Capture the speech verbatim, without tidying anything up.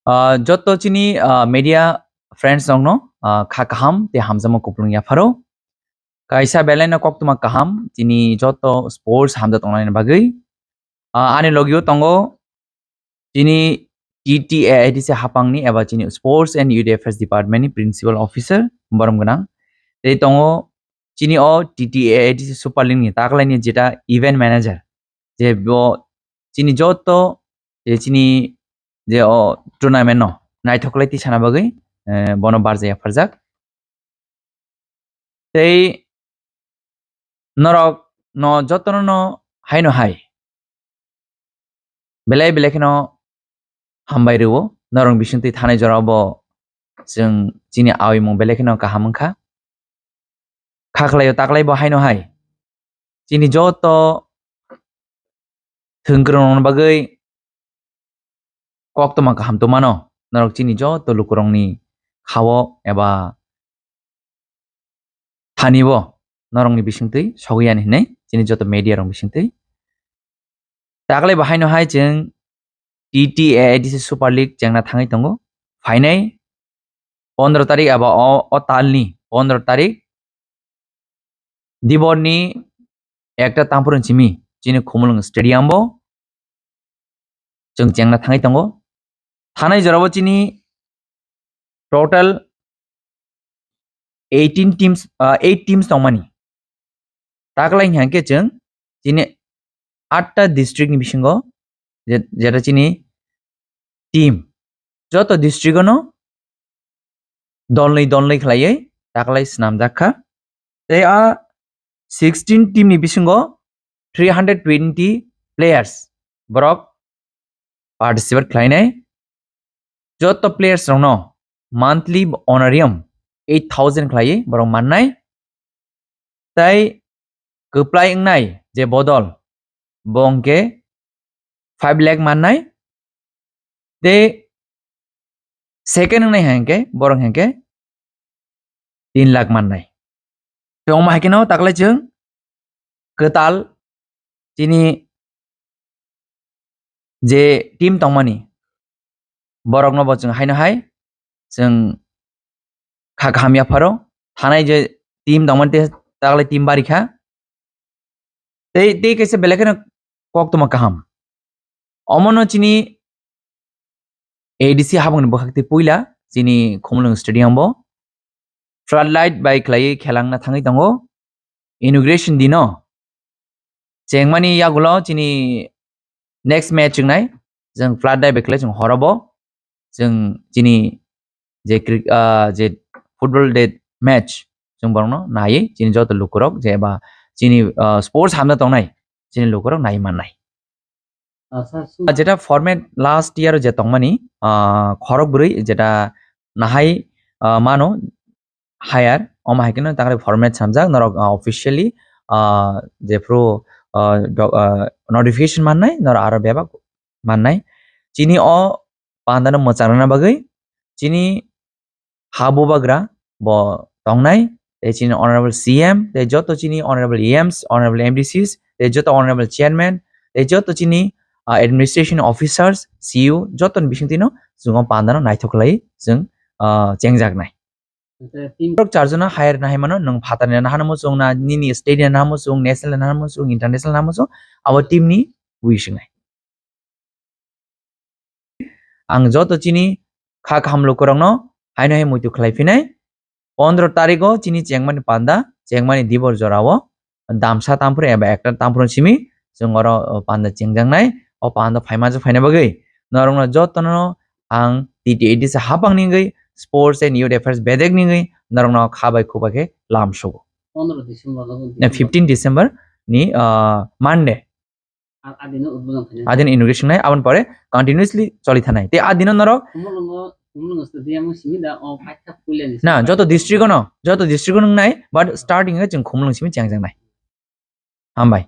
Ah, joto chini, ah, media friends rokno, ah, kha kaham tei hamjakma kupulung yapharo. Kaisa belai no koktwma kaham chini joto sports hamjak tongnani bagwi. Ah, ani logio tongo chini T T A A D C hapangni eba chini Sports and Youth Affairs Department ni Principal Officer borom gwnang. Tei tongo chini o T T A A D C Super League ni taklaini jeta event manager, je bo chini joto je chini je o tournament no naithok lai tisana bagwi, eh, bono barjak yapharjak. Tei norok no jotono no haino hai belai belai kheno hambai rwo. Norok bisingtwi thanai jora bo chwng chini awimung belai kheno kaham wngkha. Kha khlaio taklai bo haino hai chini joto thwngkwrwng rokni bagwi koktwma kaham tongmano, norok chini joto lukurokni khao eba thani bo norokni bisingtwi sogwi yani hinwi chini joto media rok bisingtwi. Taklai bo haino hai chwng T T A A D C Super League chengna thangwi tongo. Phainai pondro tarik eba o, o talni pondro tarik diborni ekta tamphuru simi chini Khumulwng Stadium bo chwng chengna thangwi tongo. Thanai jorao chini total eighteen teams, ah, eight teams tongmani. Taklai hwnkhe chwng chini atta district ni bisingo je-, jeta chini team joto district ono dolnwi dolnwi khlaiwi taklai swnamjak kha. Tei a sixteen team ni bisingo three hundred twenty players borok participate khlainai. Joto players rokno monthly honorarium eight thousand khlaiwi borok mannai. Tei kwplai wngnai je bodol, bo hwnkhe five lakh mannai. Tei second wngnai hai hwnkhe borok hwnkhe tin lakh mannai. Tei omo hai kheno taklai chwng kwtal chini je team tongmani, borokno bo chwng haino hai chwng kha kaham yapharo. Thanai je team tongmani, tei taklai team bari kha. Tei, tei kaisa belai kheno koktwma kaham. Omono chini A D C habangni bwkhak tei puila chini Khumulwng Stadium bo floodlight bai khlaiwi khelangna thangwi tongo. Inauguration dino chengmani yagulo chini next match wngnai, chwng floodlight bai khlai chwng horobo chwng chini je cri-, ah, je football de match chwng borokno naiwi chini joto lukurok je eba chini, ah, sports hamna tongnai chini lukurok naiwi mannai. Asa su- Ah, jeta format last year je tongmani, ah, khorok bwrwi jeta nahai, ah, mano higher, omo hai kheno taklai format samjak norok, ah, officially, ah, jephru, ah, do-, ah, notification mannai norok aro bebak mannai. Chini o pandano mwchangrwna bagwi chini ha bubagra bo tongnai, tei chini honorable C M, tei joto chini honorable E Ms, honorable M D Cs, tei joto honorable chairman, tei joto chini, ah, administration officers, C E O, jotoni bisingtwino chwng o pandano naithok khlai chwng, ah, chengjaknai. Borok charjona higher nahai mano, nwng phatarni nahano muchung na, nini state ni nahano muchung, national ni nahano muchung, international nahano muchung, abo team ni wi swngnai. Ang joto chini kha kaham lukurokno haino hai muitu khlai phinai. Pondro tarigo chini chengmani panda, chengmani dibor jorao damsa tamphru eba ekta tamphru simi chwng oro, o, panda chengjaknai. O panda phaima je phaina bagwi norokno jotono ang T T A D C hapang ni wngwi, Sports and Youth Affairs bedek ni wngwi norokno kha bai khubai khe lam sugo. Pondro December no. Na fifteen December ni, ah, Monday. A-, adino udbodon khainai. Adin inauguration nai, aboni pore continuously choli thanai. Tei adino norok Khumulwngo, Khumulwngo stadium o simi da o paitha puilani. Na, joto district o no, joto district o nung nai, but starting o chwng Khumulwng simi chengjaknai. Hambai.